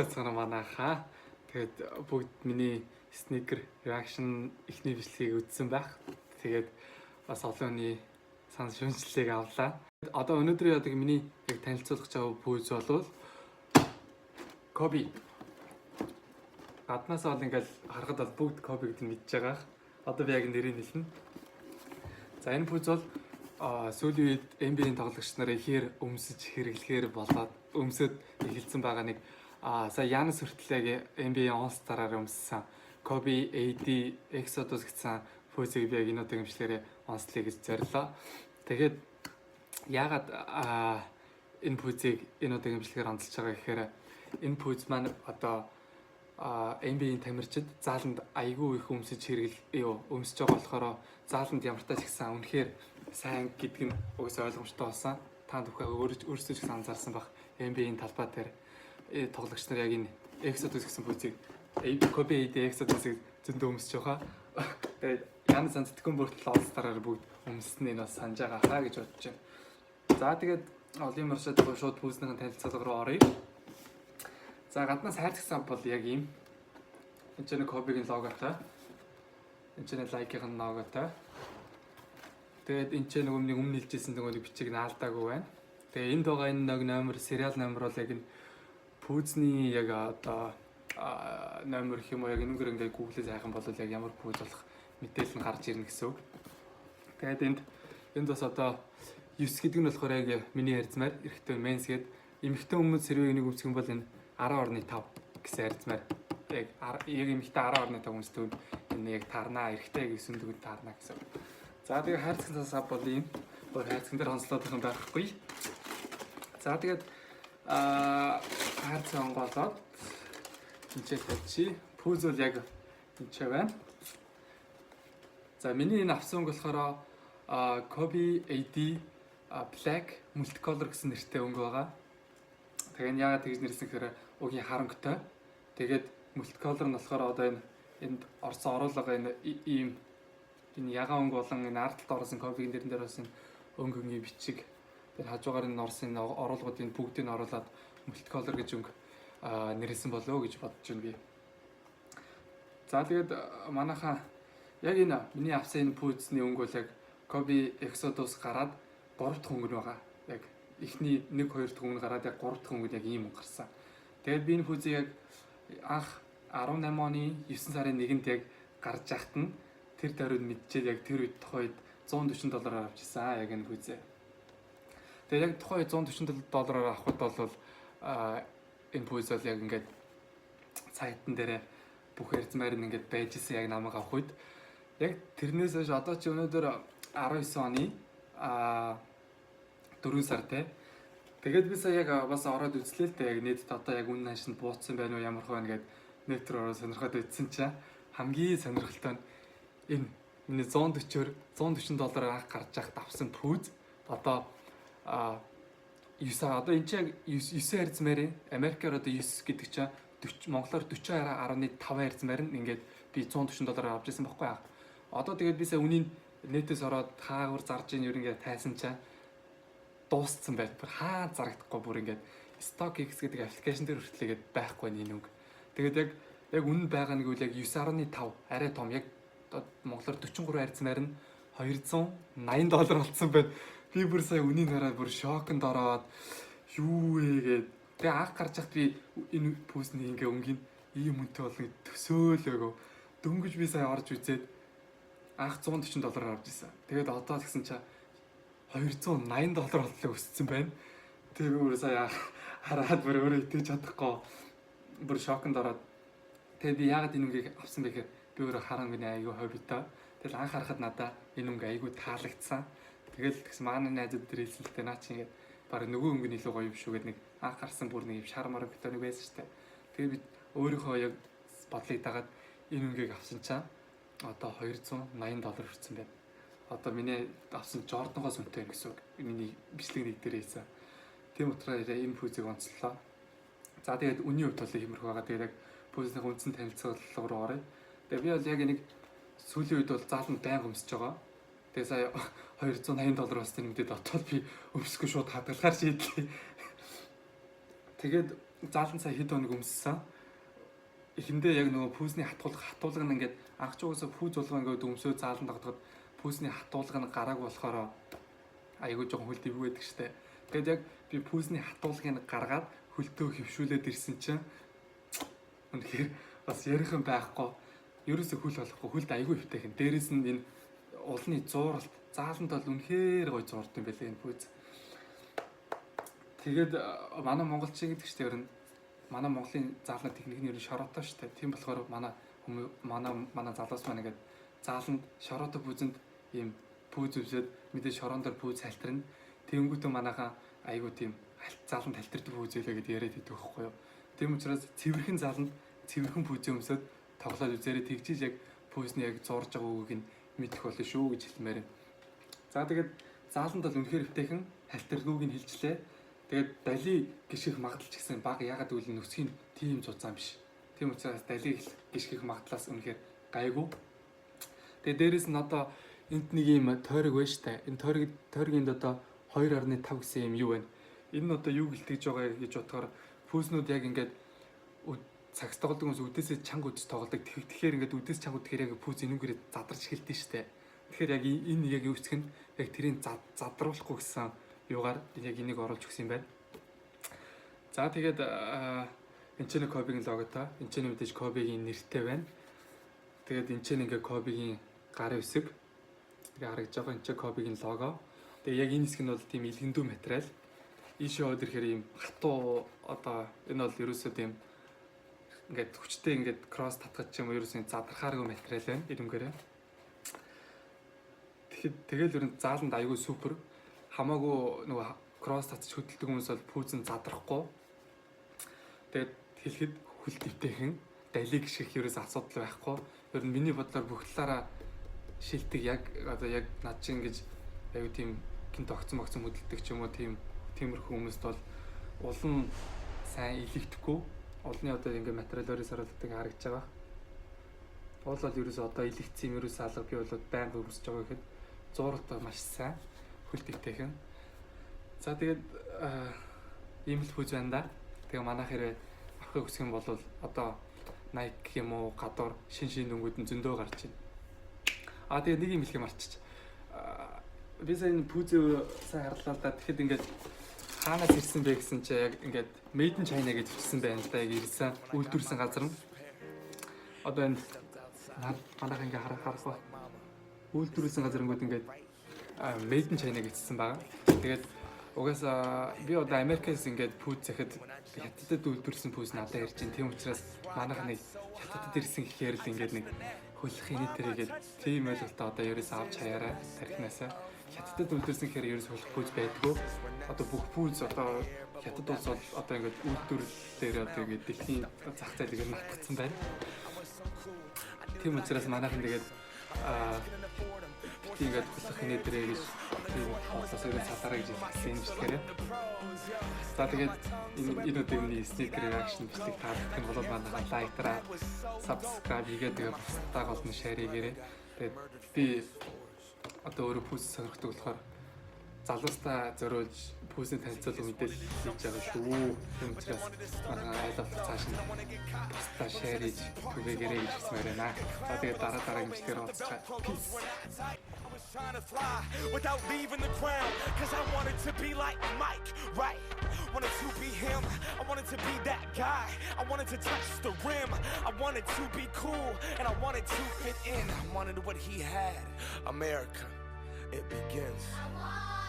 Сайн байцгаана, манайхаа. Тэгээд бүгд миний sneaker reaction эхний бичлэгийг үзсэн байх. Тэгээд бас олон хүний санал шүнжлэлийг авлаа. Одоо өнөөдрийн одоо миний яг танилцуулах гэж байгаа пүүз бол Kobe. Гаднаас бол ингээл харахад бол бүгд Kobe гэдэг нь мэдж байгаа. Одоо би яг нэрийг хэлнэ. За, энэ пүүз бол сүүлийн үед NBA-ийн тоглогч нар ихээр өмсөж хэрэглэхээр болоод өмсөд эхэлсэн байгаа нэг сая Янис хүртэл яг NBA All Star-аар өмссөн Kobe AD Exodus гэсэн пүүзийг би яг энэ удаагийн бичлэгээрээ онцлоё гэж зорилоо. Тэгээд яагаад энэ пүүзийг энэ удаагийн бичлэгээр онцолж байгаа гэхээр энэ пүүз маань одоо NBA-ийн тамирчид зааланд айгүй их өмсөж хэрэгэл юу өмсөж байгаа болохоор зааланд ямартай ч гэсэн үнэхээр сайн гэдг нь угсаа ойлгомжтой болсон. Та бүхэн өөрсдөө ч гэсэн анзаарсан байх. NBA-ийн талбай дээр тоглогч нар яг энэ Exodus гэсэн пүүзийг, Kobe AD Exodus-ыг зөндөө өмсөж байгаа. Тэгээд Янис Antetokounmpo бүртэл All Star-аар бүгд өмснө, энэ бас санаж байгаа хаа гэж бодож байна. За, тэгээд олон юм уршаад шууд пүүзнийхэн танилцуулга руу оръё. За, гаднаас хайрцагсан бол яг ийм. Энд чинь Kobe-гийн логотой. Энд чинь Like-ийн логотой. Тэгээд энэ чинь нөгөө нэг өмнө хэлжсэн нөгөө нэг бичиг наалдаагүй байна. Тэгээ энд байгаа энэ нэг номер, serial номер бол яг энэ пүүзний яг одоо номер гэх юм уу, яг энэгээр ингээд Google-ээс хайх юм бол яг ямар пүүз болох мэдээлэл нь гарч ирнэ гэсэн үг. Тэгээд энд бас одоо 9 гэдэг нь болохоор яг миний харьцмаар эрэгтэй men's гээд, эмэгтэй хүмүүс хэрвээ энийг өмсөх юм бол энэ 10.5 гэсэн харьцмаар яг эмэгтэй 10.5 өмсдөг энэ яг таарнаа, эрэгтэй яг 9 дэгд таарна гэсэн. За, тэгээ хайрцагсан сав бол ийм. Өөр хайрцаган дээр онцлоод их юм байхгүй. За, тэгээд хайрцаг онгоолоод энэ ч тавьчих. Пүүз бол яг энэ ч байна. За, миний энэ авсан өнгө болохоор Kobe AD Black Multicolor гэсэн нэртэй өнгө байгаа. Тэгээ энэ яагаад тэгж нэрлэсэн гэхээр угийн харангатай. Тэгээд multicolor нь болохоор одоо энэ энд орсон оруулага энэ ийм энэ ягаан өнгө болон энэ ард талд орсон Kobe-гийн дэрэн дээр бас энэ өнгө өнгийн бичиг. Тэр хажуугаар энэ орсон энэ оруулгуудын бүгдийг нь оруулаад multicolor гэж өнгө нэрлэсэн болов уу гэж бодож байна би. За, тэгээд манайхаа яг энэ миний авсан энэ пүүзний өнгө бол яг Kobe Exodus гараад 3 дахь өнгө нь байгаа. Яг эхний 1 2 дахь өнгө гараад яг 3 дахь өнгө нь яг ийм өнгө гарсан. Тэгээд би энэ пүүзийг яг анх 18 оны 9 сарын 1-нд яг гарч яхад нь тэр даруйд мэдчихэд яг тэр үед тухайд 140 доллараар авч ирсэн яг энэ пүүзээ. Тэгээд яг тухайн үед 140 доллараар авахд бол энэ пүүз бол яг ингээд сайтан дээрээ бүх ярзмаар нь ингээд байж исэн яг намайг авах үед. Яг тэрнээс хойш одоо чи өнөөдөр 19 оны 4 сар те. Тэгээд би сая яг бас ороод үзлээ л дээ, яг нийтд одоо яг үнэ ханшинд бууцсан байна уу, ямар хөө байна гэд нэт рүү ороод сонирхоод үзсэн чинь хамгийн сонирхолтой нь энэ миний 140-оор 140 доллараар анх гарч яхад авсан пүүз одоо 9, одоо энэ чинь яг 9 харьцмаар, Америкаар одоо 9 гэдэг чинь 40, монголоор 42.5 харьцмаар нь ингээд би 140 доллараар авч ирсэн байхгүй яа. Одоо тэгээд би сая үнийн нэтээс ороод хаагур зарж ийн ер ингээд тайсан чинь дууссан байт. Бүр хаа зарагдахгүй, бүр ингээд StockX гэдэг application дээр хүртэл ингээд байхгүй энэ үг. Тэгээд яг үнэн байгаа нэг үл яг 9.5 арай том, яг монголоор 43 харьцмаар нь 280 доллар болцсон байна. Би бүр сая үнийг хараад бүр шоконд ороод юу вэ гээд. Тэгээ анх гарч яхад би энэ пүүсний ингээ өнгийн ийм үнэтэй болно гэж төсөөлөөгөө. Дөнгөж би сая орж үзээд анх 140 доллараар авч ирсэн. Тэгээд одоо тэгсэн чинь 280 доллар болтлоо өссөн байна. Тэгээ би бүр сая хараад бүр өөрөө итгэж чадахгүй бүр шоконд ороод. Тэгээ би яагаад энэ өнгийг авсан бэ гэхээр би өөрөө хар өнгөний айгүй хоббитой. Тэгэл анх харахад надаа энэ өнгө айгүй таалагдсан. Тэгэл тэгсэн манай найзууд дээр хэлсэн л дээ, наа чи ингээд баг нөгөө өнгө нь илүү гоё юм шүү гэдэг, нэг анх гарсан бүр нэг юм шар мар өнгөтэй нэг байсан шүү дээ. Тэгээ би өөрийнхөө яг бодлыг дагаад энэ өнгийг авсан чинь одоо 280 доллар хүрсэн байна. Одоо миний авсан Jordan-гоос үнэтэй гэсэн үг. Миний бичлэг нэг дээр хийсэн. Тийм утгаараа энэ пүүзийг онцлоо. За, тэгээд үнийн хувьд бол иймэрхүү байгаа. Тэгээд яг пүүзнийх үндсэн танилцуулга руу оръё. Тэгээд би бол яг нэг сүүлийн үед бол зааланд байнга өмсөж байгаа. Тэгээ сая 280 доллар болсон нэмдээд отвол би өмсөхгүй шууд хадгалахаар шийдлээ. Тэгээд Заалан сая хэд хоног өмссөн. Эхэндээ яг нөгөө пүүзний хатуулга нь ингээд анх ч угаасаа пүүз болгоо ингээд өмсөө заалан дагдахад пүүзний хатуулга нь гараагүй болохоор айгүй жоохон хөл дэвгүй байдаг штэ. Тэгээд яг би пүүзний хатуулгыг гаргаад хөлтөө хөвшүүлээд ирсэн чинь үнэхээр бас ярих юм байхгүй. Ерөөсө хөл болохгүй, хөлд айгүй эвтэйхэн. Дээрээс нь энэ улны зууралт зааланд бол үнэхээр гоё зуурд юм байлээ энэ пүүз. Тэгээд манай монголчин гэдэг чинь ер нь манай Монголын заалны техник нь ер нь шороотой шүү дээ. Тийм болохоор манай манай манай залуус маань ингээд зааланд шороотой пүүзэнд ийм пүүз өмсөөд мэдээ шороон дээр пүүз халтарна. Тэнгүүтээ манайхан айгүй тийм зааланд халтардаг пүүз байлаа гэдээ яриад идэх байхгүй юу. Тийм учраас цэвэрхэн зааланд цэвэрхэн пүүзээ өмсөөд тоглоод үзээрэй, тэгжиж яг пүүзний яг зурж байгаа үгийг нь мэдэх болно шүү гэж хэлмээр байна. За, тэгээд зааланд бол үнэхээр эвтэйхэн, халтаргүйг нь хэлжлээ. Тэгээд дали гიშгэх магадлал ч гэсэн бага. Ягаад гэвэл нүсгийн тийм зузаан биш. Тийм учраас дали гიშгэх магадлалаас үнэхээр гайгүй. Тэгээд дээрэс нь одоо энд нэг юм тойрог байна штэ. Энэ тойрог тойрогийн одоо 2.5 гэсэн юм юу байна. Энэ нь одоо юу гэлтэж байгаа гэж бодохоор пүүснүүд яг ингээд сагс тоглодог хүмүүс үдээсээ чанга үдэж тоглодог. Тэгэхээр ингээд үдээс чанга үдэхээр яг пүүз энүүгээрээ задарч эхэлдэг штэ. Тэгэхээр яг энэ яг юу хэсэг нь яг тэрийг задруулахгүй гэсэн юугаар яг энийг оруулж өгсөн юм байна. За, тэгээд энэ ч нэг Kobe-гийн логотой. Энэ ч мэдээж Kobe-гийн нэртэй байна. Тэгээд энэ ч ингээ Kobe-гийн гарын үсэг ингээ харагдаж байгаа. Энэ ч Kobe-гийн лого. Тэгээд яг энэ хэсэг нь бол тийм илгэндүү материал. Ийшээ яваад ирэхээр ийм хатуу, одоо энэ бол ерөөсөө тийм ингээд хүчтэй ингээд кросс татгах ч юм уу, ерөөсөө задрахааргүй материал байна. Ирэмгээрээ. Тэгэхэд тэгэл ер нь зааланд аягүй супер. Хамаагүй нөгөө кросс татчих хөдөлдөг хүмүүс бол пүүзэн задрахгүй. Тэгээд хэлэхэд хөл дэвтэйхэн, далиг гიშгэх ерөөс асуудал байхгүй. Ер нь миний бодлоор бүх талаараа шилдэг, яг одоо яг над чинь ингэж аягүй тийм гинт огцон могцон хөдөлдөг ч юм уу, тийм тиймэрхүү хүмүүст бол улан сайн илэгдэхгүй. Улны одоо ингээ материалоор саруулдаг харагдаж байгаа. Уул бол ерөөсөө одоо илэгдсэн юм ерөөсөө алга, би бол байнга өмсөж байгаа гэхэд зууралт маш сайн, хөл дэвтэйхэн. За, тэгээд ийм л пүүз байна да. Тэгээ манайх хэрэг авахыг хүсэх юм бол одоо Nike юм уу, гадуур шин шин дүнгүүд нь зөндөө гарч байна. А, тэгээ нэг юм хэлэх юм марччих. Би сая энэ пүүзээ сайн харлаа л да. Тэгэхэд ингээд хаанаас ирсэн бэ гэсэн чи яг ингээд Made in China гэж бичсэн байна л да. Яг ирсэн үйлдвэрлэсэн газар нь. Одоо энэ манайх ингээ харах харах ба. Үйлдвэрлэсэн газар ингүүд ингээд Made in China гэсэн байгаа. Тэгээд угаасаа би одоо Америкаас ингээд пүүз захад хятадд үйлдвэрлэсэн пүүз надад ирж байна. Тийм учраас манайх нэг хятадд ирсэн гэхээр л ингээд нэг хөлөх инээтерийгээд тийм ойлголтоо одоо ерөөс авч хаяарай тархинаасаа. Хятадд үйлдвэрлэсэн гэхээр ерөөс хөлөх пүүз байдгүй. Одоо бүх пүүз одоо хятад улс бол одоо ингээд үйлдвэрлэлээр одоо ингээд дэлхийн зах зээлийг нь атгацсан байна. Тийм учраас манайхан тэгээд бити ингээд хөлөх инээдэрээ гэж тийм хоолоос ерөө салаарай гэж хэлсэн юм тэгэхээр. За, тэгээд энэ өдөр миний sneaker reaction бичлэг таалагдах юм бол манайхан like дараа, subscribe хийгээд, тэгээд бусдаа гол нь share хийгээрэй. Тэгээд би одоо өөрөө пүүс сонирхдаг болохоор залуустаа зориулж пүүсийн танилцуулга мэдээлэл хийж байгаа шүү. Тийм учраас манай айл болох цааш нь бусдаа share хийж түгээгээрэй гэж хэлсмээр байна. За, тэгээд дараа дараагийн бичлэгээр уулзцгаая. Peace. Trying to fly without leaving the ground. 'Cause I wanted to be like Mike, right? Wanted to be him. I wanted to be that guy. I wanted to touch the rim. I wanted to be cool and I wanted to fit in. I wanted what he had. America, it begins. I want